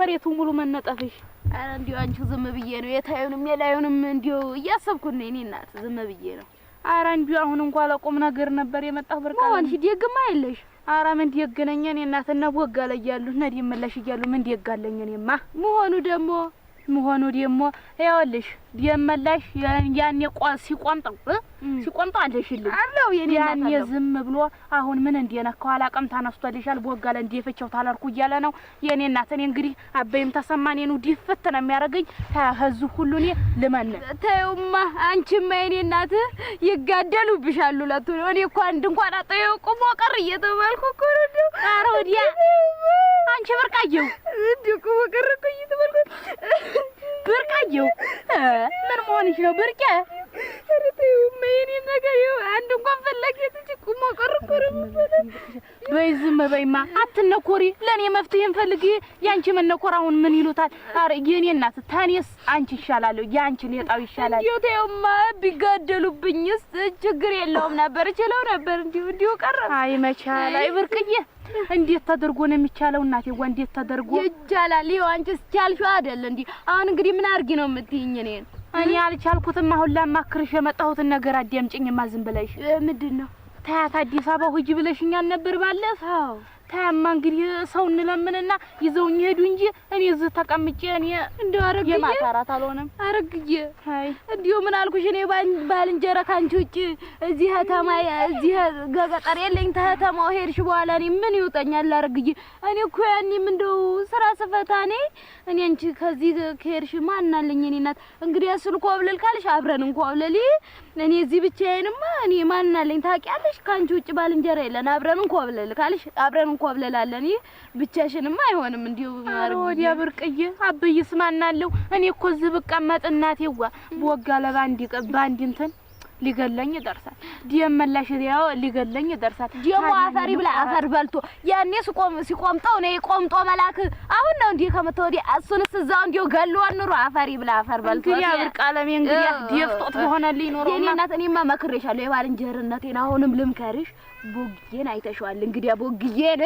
መሬቱ ሙሉ መነጠፍሽ? ኧረ እንዲሁ አንቺ ዝም ብዬ ነው የታዩንም የላዩንም እንዲሁ እያሰብኩት ነው የእኔ እናት፣ ዝም ብዬ ነው። ኧረ እንዲሁ አሁን እንኳን ለቁም ነገር ነበር የመጣሁ ብርቅ መሆንሽ ደግማ የለሽ። ኧረ ምን ደግ ነኝ እኔ እናት፣ እነ ቦጋለ እያሉ እነ ደመላሽ እያሉ ምን ደግ አለኝ እኔማ። መሆኑ ደግሞ መሆኑ ደግሞ ይኸውልሽ ደመላሽ ያኔ ሲቆምጠው ሲቆምጠው አለሽልኝ አለው የኔ እናት ያኔ አለው። ዝም ብሎ አሁን ምን እንደነካው አላውቅም። ተነስቶልሻል ቦጋለ እንደፈቸው ታላርኩ እያለ ነው የኔ እናት። እኔ እንግዲህ አበይም ተሰማ እኔኑ ድፍት ነው የሚያደርገኝ። ከህዝብ ሁሉ እኔ ልመን ተይውማ አንቺማ የኔ እናት ይጋደሉብሻል ሁለቱ። እኔ እኮ አንድ እንኳን አጠየው ቁሞ ቀር እየተባልኩ እኮ ነው እንደው። ኧረ ወዲያ አንቺ ብርቃየው እንዲሁ ቁሞ ቀር እኮ እየተባልኩ። ብርቃየው ምን መሆንሽ ነው ብርቄ? ኧረ ተይውማ የኔ ነገር ይኸው አንድ እንኳን ፈላጊ አጥቼ ቁሞ ቀር እኮ ነው የምባለው። በይ ዝም በይማ አትነኮሪ። ለእኔ መፍትሄ እንፈልግ። ያንቺ መነኮር አሁን ምን ይሉታል? ኧረ የኔ እናት ተኔስ አንቺ ይሻላለሁ፣ ያንቺ ሌጣው ይሻላል። እንዲሁ ተይውማ ቢጋደሉብኝስ ችግር የለውም ነበር፣ እችለው ነበር። እንዲሁ እንዲሁ ቀረ። አይ መቻል፣ አይ ብርቅዬ እንዴት ተደርጎ ነው የሚቻለው? እናቴዋ እንዴት ተደርጎ ይቻላል? ይኸው አንቺስ ቻልሽው አይደል? እንዲህ አሁን እንግዲህ ምን አድርጊ ነው የምትይኝ እኔን? እኔ አልቻልኩትም። አሁን ላማክርሽ የመጣሁትን ነገር አዳምጪኝማ ዝም ብለሽ። ምንድን ነው? ታያት አዲስ አበባ ሂጂ ብለሽኛል ነበር ባለፈው። አዎ። ታያማ እንግዲህ ሰው እንለምንና ይዘውኝ ሄዱ እንጂ እኔ እዚህ ተቀምጬ እኔ እንደው አረግዬ የማታ እራት አልሆነም። አረግዬ አይ እንዲሁ ምን አልኩሽ? እኔ ባልንጀራ ካንቺ ውጭ እዚህ ከተማ እዚህ ገጠር የለኝ። ተከተማው ሄድሽ በኋላ እኔ ምን ይውጠኛል? አረግዬ እኔ እኮ ያኔም እንደው ስራ ስፈታ እኔ እኔ አንቺ ከዚህ ከሄድሽ ማን አለኝ? እኔ እናት እንግዲህ እሱን ኮብልል ካልሽ አብረን እንኮብልል። እኔ እዚህ ብቻዬንማ እኔ ማን አለኝ? ታውቂያለሽ፣ ካንቺ ውጭ ባልንጀራ የለን። አብረን እንኮብልል ካልሽ አብረን እንኮብልላለን። ይህ ብቻሽንማ አይሆንም። እንዲሁ ኧረ ወዲያ ብርቅዬ አበይስ ማን አለው? እኔ እኮ እዚህ ብቀመጥ እናቴዋ ቦጋለ ባንዲ ባንዲ እንትን ሊገለኝ ይደርሳል። ደመላሽ ያው ሊገለኝ ይደርሳል። ደግሞ አፈሪ ብላ አፈር በልቶ ያኔ ሲቆምጠው ነው ቆምጦ መላክ አሁን ነው እንዲህ ከመተ ወዲህ እሱንስ እዛው እንዲሁ ገሎን ኑሮ አፈሪ ብላ አፈር በልቶ እንግዲህ ብርቅ አለሜ እንግዲህ ደፍጦት በሆነልኝ ኖሮ የኔ እናት እኔማ መክሬሻለሁ። የባልንጀርነቴን አሁንም ልምከርሽ። ቦግዬን አይተሽዋል። እንግዲህ ቦግዬን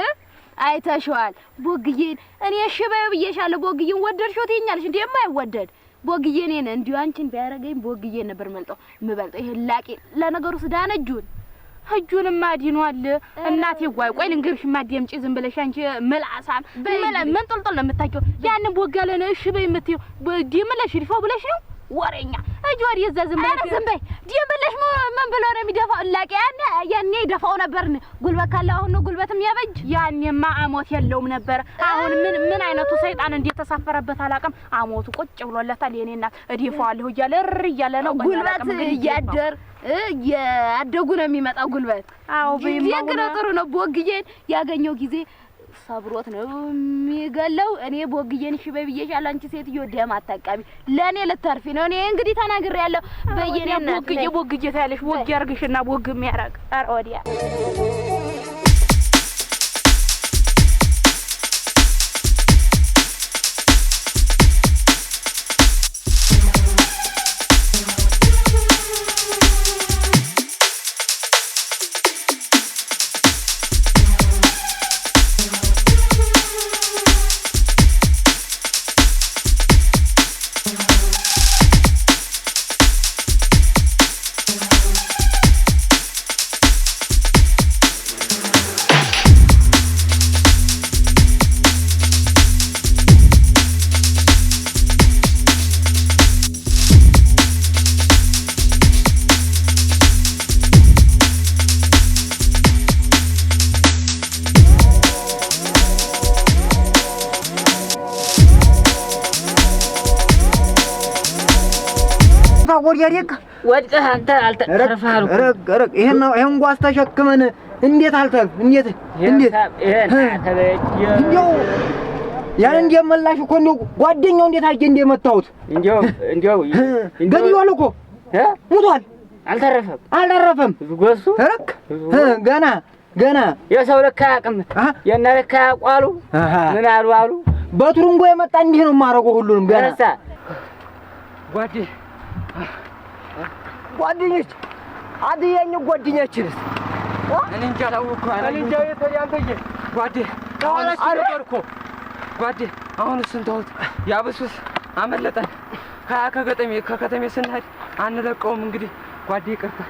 አይተሽዋል። ቦግዬን እኔ እሺ በይው ብዬሻለሁ። ቦግዬን ወደድሽው ትይኛለሽ እንዴ? የማይወደድ ቦግዬ እኔን እንዲሁ አንቺን ቢያደርገኝ ቦግዬን ነበር መልጠው የምበልጠው። ይሄ ላቂ ለነገሩ ስዳነ እጁን እጁንማ አድኗል። እናቴ ጓይ ቆይ ልንገርሽማ አዳምጪ ዝም ብለሽ አንቺ ምላሳም ምን ጦልጦል ነው የምታውቂው? ያንን ቦጋለን እሺ በይ የምትይው ደመላሽ ይድፋው ብለሽ ነው ወሬኛ። እጅ ወዲህ እዛ ዝም ኧረ ብለሽ ዝም በይ። ደመላሽ ምን ብሎ ነው የሚደፋው? ላቂ ያኔ ያኔ ይደፋው ነበር። ጉልበት ካለ አሁን ነው ጉልበት የሚያበጅ። ያኔማ አሞት የለውም ነበር። አሁን ምን ምን አይነቱ ሰይጣን እንደተሳፈረበት አላውቅም። አሞቱ ቁጭ ብሎለታል። የኔ እናት እደፋዋለሁ እያለ እር እያለ ነው። ቆይ ጉልበት አላውቅም እንግዲህ እያደር እያደጉ ነው የሚመጣው ጉልበት። አዎ በይማ ደግ ነው፣ ጥሩ ነው። ቦግዬን ያገኘው ጊዜ ሰብሮት ነው የሚገለው። እኔ ቦግዬን እሺ በይ ብዬሻለሁ። አንቺ ሴትዮ ደም አታቃቢ፣ ለእኔ ልተርፊ ነው። እኔ እንግዲህ ተናግሬያለሁ። በየኔ እናት ቦግዬ ቦግዬ ታያለሽ። ቦግ ያርግሽና ቦግ የሚያረግ ኧረ ወዲያ ወዲያ ደግ ወድቀህ አንተ አልተረፈሃል እኮ። ረግ ረግ ይሄን ይሄን ጓዝ ተሸክመን እንዴት አልተርፍ? እንዴት እንዴት ይሄን ተበጅ እንዲያው ያን እንደመላሽ እኮ እንደው ጓደኛው እንዴት አድርጌ እንደመታሁት እንዲያው እንዲያው ገድሏል እኮ ሙቷል። አልተረፈም። አልተረፈም። ጎሱ ረክ ገና ገና የሰው ልክ አያውቅም። የእነ ልክ አያውቁ አሉ። ምን አሉ አሉ በቱርንጎ የመጣ እንዲህ ነው የማደርገው ሁሉንም ገና ተነሳ ጓዴ ጓደኞች አድያኛው ጓደኛችንስ እኔ እንጃ አላወኩም። እኔ እንጃ የት አንተዬ ጓዴ ከኋላችን ነበር እኮ ጓዴ አሁን እሱን ተውት። ያብሱስ አመለጠን። ከገጠሜ ከከተሜ ስንሄድ አንለቀውም። እንግዲህ ጓዴ ይቅርታ።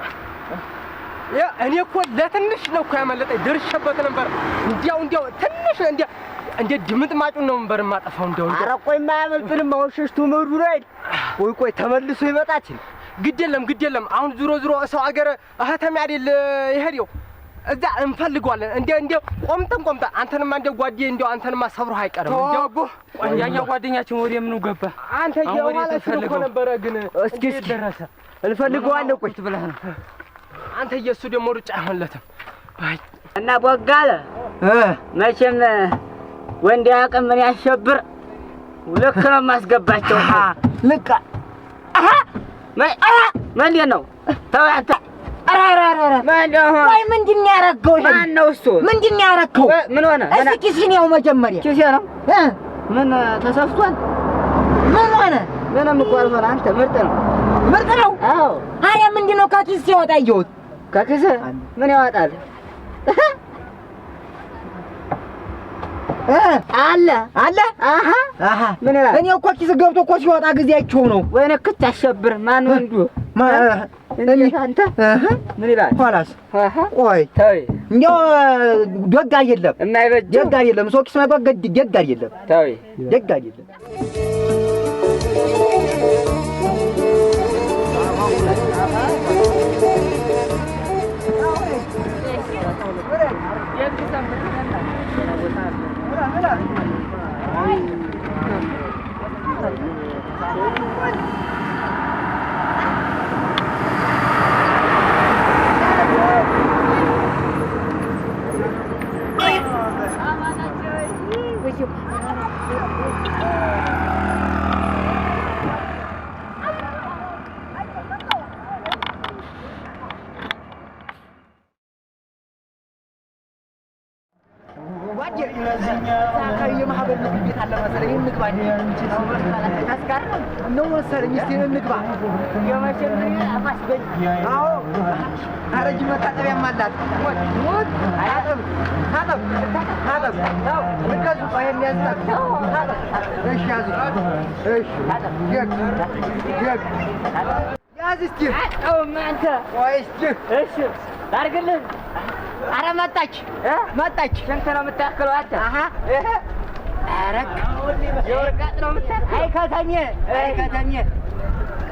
እኔ እኮ ለትንሽ ነው እኮ ያመለጠኝ፣ ደርሼበት ነበር። እንዲያው እንዲያው ትንሽ እንዲያው እንደ ድምጥ ማጩን ነው ነበር የማጠፋው። እንዲያው ኧረ ቆይ የማያመልጥንም አሁን ሸሽቶ መሄዱ ነው አይደል? ቆይ ቆይ ተመልሶ ይመጣችን። ግድ የለም ግድ የለም። አሁን ዙሮ ዙሮ ሰው አገር እህተሜ አይደል የሄደው እዛ እንፈልገዋለን። እንደ እንደ ቆምጠን ቆምጠን አንተንማ እንደ ጓዴ እንደው አንተንማ ሰብሮህ አይቀርም። እንደው ያኛው ጓደኛችን ወደ ምኑ ገባ? አንተ የኋላ እኮ ነበረ ግን እስኪ እስኪ ደረሰ እንፈልገዋለን። ቆይ ብለህ ነው አንተ የእሱ ደግሞ ሩጫ አይሆንለትም። እና ቦጋለ መቼም ወንድ አቅም ምን ያሸብር ልክ ነው የማስገባቸው። ልክ ምንድን ነው ተው አንተ። ቆይ ምንድን ነው ያደረገው? ማን ነው እሱ? ምንድን ነው ያደረገው? ምን ሆነ? እስኪ ኪሴን ያው መጀመሪያ ኪሴ ነው ምን ተሰፍቷል? ምን ሆነ? ምንም እኮ አልሆነ። አንተ ምርጥ ነው ምርጥ ነው። አዎ። አያ ምንድን ነው ከኪስ ሲወጣ አየሁት። ከኪስ ምን ያወጣል? አለ አለ። አሃ አሃ። ምን ይላል? እኔ እኮ ኪስ ገብቶ እኮ ሲወጣ ጊዜያቸው ነው። ወይኔ ክት አሸብር ማን ወንዱ እንዴት አንተ ምን ይላል? ኋላስ ቆይ ተይ እንዲያው ደግ አይደለም፣ የማይበጀው ደግ አይደለም። ሰው ኪስ መግባት ደግ አይደለም፣ ተይ ደግ አይደለም። የማህበር ምግብ ቤት አለ መሰለኝ፣ እንግባ ነው መሰለኝ። እስኪ እንግባ። አዎ አረጅም መታጠቢያም አላት። ታጠብ ታጠብ ታጠብ። ልከዙ ታጠብ። እሺ ያዙ። እሺ ደግ ደግ ያዝ እስኪ። ቆይ እስኪ እሺ ላድርግልህ። ኧረ መጣች መጣች። ስንት ነው የምታክለው አንተ? አሃ ኧረ የወርቃጥ ነው የምታክለው። አይ ከተሜ አይ ከተሜ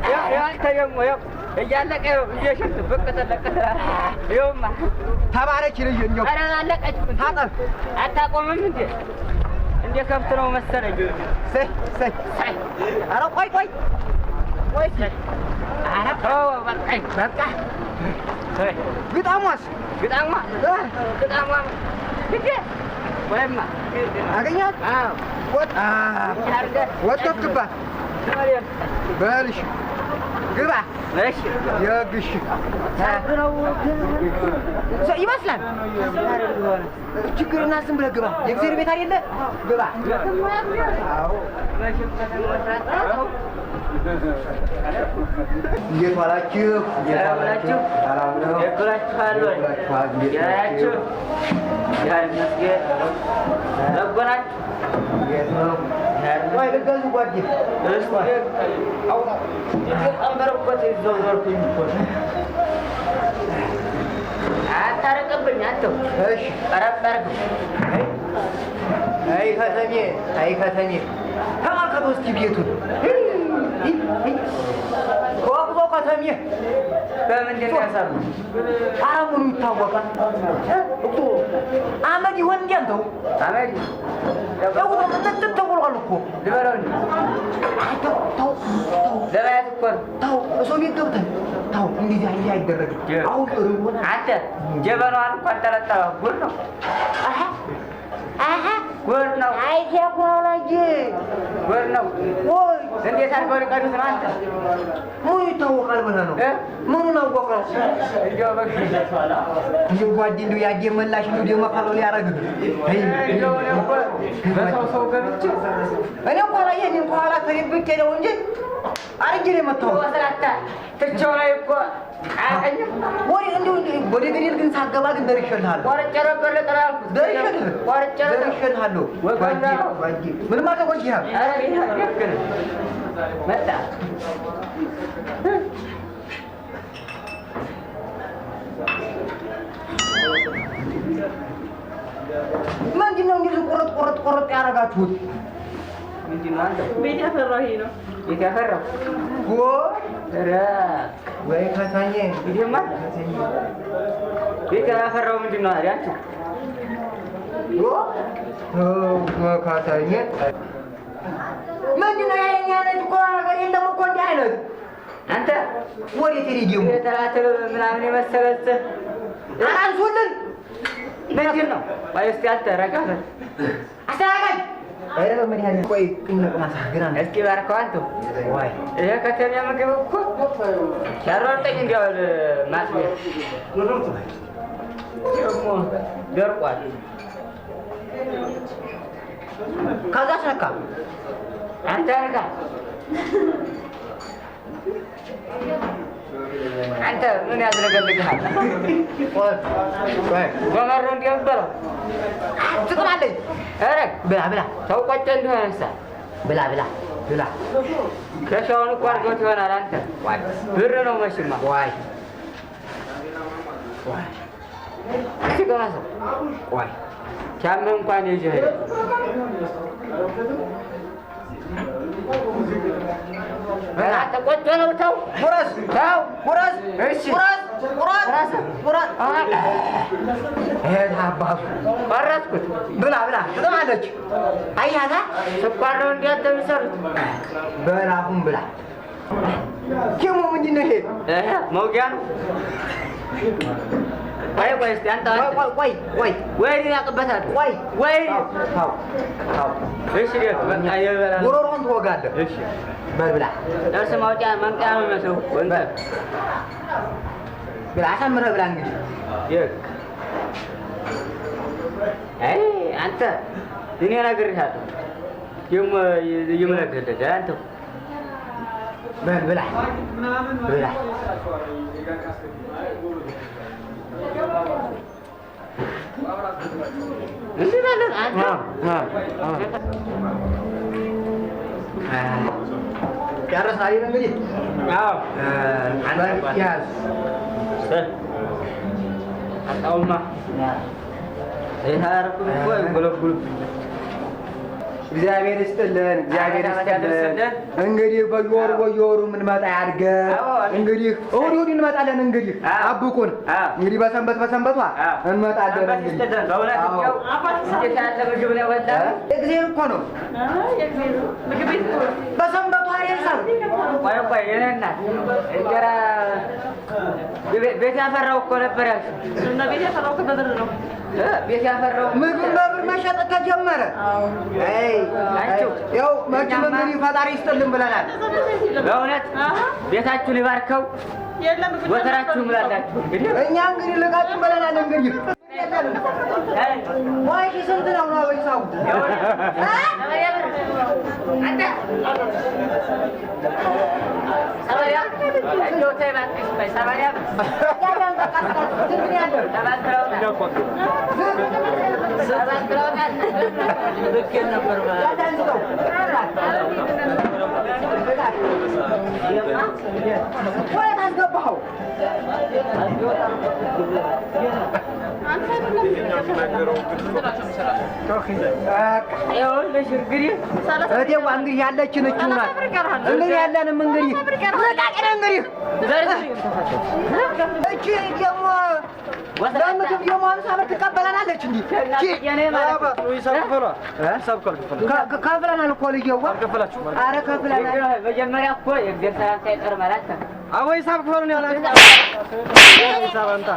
ይኸው አንተ ደግሞ ይኸው እያለቀ ይኸው እየሸት ብቅ ጥልቅ ይኸውማ ተባረኪ ልጅ እንደው ኧረ አለቀች። ታጠብ። አታቆምም እንዴ? እንደ ከብት ነው መሰለኝ። ሰይ ሰይ ኧረ ቆይ ቆይ ቆይ ኧረ ተው በቃኝ በቃ ተይ ግጣሟስ ግጣሟ ግጣሟ እንዴ ወይማ አገኛት። አዎ ወጠፍክባት። በል እሺ ግባ። እሺ የግሽ ይመስላል ችግርና ዝም ብለህ ግባ። የእግዚአብሔር ቤት አይደለ? ግባ። አዎ እንዴት ዋላችሁ? እንዴት ዋላችሁ? ሰላም ነው? ደብራችኋል ወይ? ደብራችኋል? እንዴት ደህና ናችሁ? ናችሁ? እግዚአብሔር ይመስገን። በጎ ናችሁ? እንዴት ነው? ቆይ ልገዙ ጓዴ። ቀንበር እኮ ይዘው ዞርኩኝ እኮ። አታርቅብኝ አንተው። እሺ ቀረብ አድርገው። አይ ከተሜ አይ ከተሜ ተመልከቱ እስኪ ቤቱን ወቅዞ ከተሜ በምንድን ነው ያሰሩት? ኧረ ምኑ ይታወቃል? እኮ አመድ ይሆን እንዴ አንተው? አመድ እኮ ምንጥጥ ተብሏል እኮ ልበለው እንዴ? አይ ተው ተው ተው ለማየት እኮ ነው። ተው እሰው ቤት ገብተህ ተው፣ እንደዚህ እንዲህ አይደረግም። አሁን ርቦናል። አንተ ጀበናዋን እኮ አንጠለጠለው። ጉድ ነው። አሃ አሃ ጉድ ነው። አይ ቴክኖሎጂ ጉድ ነው። ወይ እንዴት አድርገው ሊቀዱት ነው አንተ? ምኑ ይታወቃል ብለህ ነው? እ? ምኑን አወቀው? እንደው በቃ እንደው ጓዴ እንደው ያጌ መላሽ እንደው ደመ ካለው ሊያረግህ እንደው እኔ እኮ በሰው ሰው ገብቼ እኔ እንኳን አላየህ፣ እኔ እንኳን ኋላ ተደብቄ ነው እንጂ አርጌ ነው የመታሁት። ወስላታ ትቼው ላይ እኮ አያውቀኝም። ወደ እንደው ወደ ገደል ግን ሳገባ ግን ደርሼልሃለሁ። ቆርጬ ነበር ልጥላ ያልኩት። ቆርጬ ነበር። ደርሼልሃለሁ። ጓዴ ጓዴ ምንም አልተጎጂህም። ኧረ ልክ ነህ። መጣ ምንድን ነው እንዲህ ቁርጥ ቁርጥ ቁርጥ ያደረጋችሁት? ምንድን ነው አንተ? ቤት ያፈራው ይሄ ነው። ቤት ያፈራው ኧረ ወይ ከተኜ ይሄማ ቤት ያፈራው ምንድን ነው ታዲያ? አንቺ ከተኜ ምንድን ነው የእኛ አይነት እኮ ሀገር የለም እኮ እንዲህ አይነት አንተ ወዴት ሄደ ደግሞ የተላተለ ምናምን የመሰለ አራንሱልን ምንድን ነው? ቆይ እስኪ አንተ ረጋ በል። አስተናጋጅ ኧረ በመድኃኒዓለም ቆይ ቅነቅማሳ ግራ ነው። እስኪ ባርከው አንተ። ወይ ይሄ ከተማ ምግብ እኮ ያሯርጠኝ እንዲያው ማጥቤት ደግሞ ደርቋል። ከዛ አስነካ አንተ ረጋ አንተ ምን ያዝረገልግሃል? ቆይ ቆይ ጎመር ነው እንዲህ የምትበላው? ትጥማለች። ኧረ ብላ ብላ ተው ቆጨ እንደሆነሳ ብላ ብላ ብላ ከሻውን እኮ አድርገውት ይሆናል። አንተ ብር ነው መሽማ ዋይ እስኪ ቅመሰው። ዋይ ሲያምህ እንኳን ይዤ ሄደ። አንተ ቆጮ ነው። ተው ቁረስ ተው ቁረስ እሺ ቁረስ ቁረስ ቁረስ ይሄ አባቱ ቆረጥኩት። ብላ ብላ ትጥማለች። አያታ ስኳር ነው እንዲህ አንተ የሚሰሩት። በላ አሁን ብላ። ኪሙ ምንድን ነው ይሄ? እህ መውጊያ ነው። ቆይ ቆይ እስኪ አንተ ቆይ አንተ ቆይ ቆይ ቆይ ወይኔን ያውቅበታል። ቆይ ወይኔ ተው ተው እሺ ደግ በቃ ይበላል። ጉሮሮህን ትወጋለህ። እሺ በል ብላ ጥርስ ማውጫ መንቀያ ነው የሚመስለው እኮ እንትን ብላ አሳምረህ ብላ እንግዲህ ደግ አይ አንተ እኔ እነግርሃለሁ ደግሞ የምነግርልህ አንተ በል ብላ ብላ እንዲህ ማለት አንተ ጨረስን አይደል እንግዲህ? አዎ በል ያዝ። አጣውማ ይሄ እኮ ይጎለጉልብኛል። እግዚአብሔር ይስጥልን፣ እግዚአብሔር አመት ይስጥልን። ያደርስልን። እንግዲህ በየወሩ በየወሩ የምንመጣ ያድርገን። አዎ፣ አሜን። እንግዲህ እሑድ እሑድ እንመጣለን። እንግዲህ አዎ። አብቁን። አዎ። እንግዲህ በሰንበት በሰንበቷ አዎ። እንመጣለን። ሰንበት እንግዲህ ይስጥልን። በእውነት አዎ። እንደው እንዴት ያለ ምግብ ነው የበላነው። እግዚአብሔር እኮ ነው ምግብ ቤት በሰንበቷ አይደል? ቆይ ቆይ የእኔ እናት እንጀራ ቤት ያፈራው እኮ ነበር ያልሽው። እና ቤት ያፈራው እኮ በብር ነው። ቤት ያፈራው ምግብ በብር መሸጥ ተጀመረ። አይ አንቺው ያው መቼም እንግዲህ ፈጣሪ ይስጥልን ብለናል። በእውነት ቤታችሁን ይባርከው፣ የለም ምግብ ጎተራችሁ ምላላችሁ። እንግዲህ እኛ እንግዲህ ልቃጭን ብለናል። እንግዲህ ወይ ስንት ነው ነው ሂሳቡ? ወዴት አስገባኸው? ይኸውልሽ እንግዲህ እህቴዋ እንግዲህ ያለችን እችው ናት። እንግዲህ ያለንም እንግዲህ ልቃጭን እንግዲህ እቺ ደግሞ ለምግብ ደግሞ 50 ብር ትቀበለናለች። እንዲህ ከፍለናል እኮ ልጄዋ። ኧረ ከፍለናል። መጀመሪያ እኮ የእግዜር ሰላምታ ይቀድማል። አንተ አቦ ሂሳብ ክፈሉ ነው ያላችሁ። ሂሳብ አምጣ።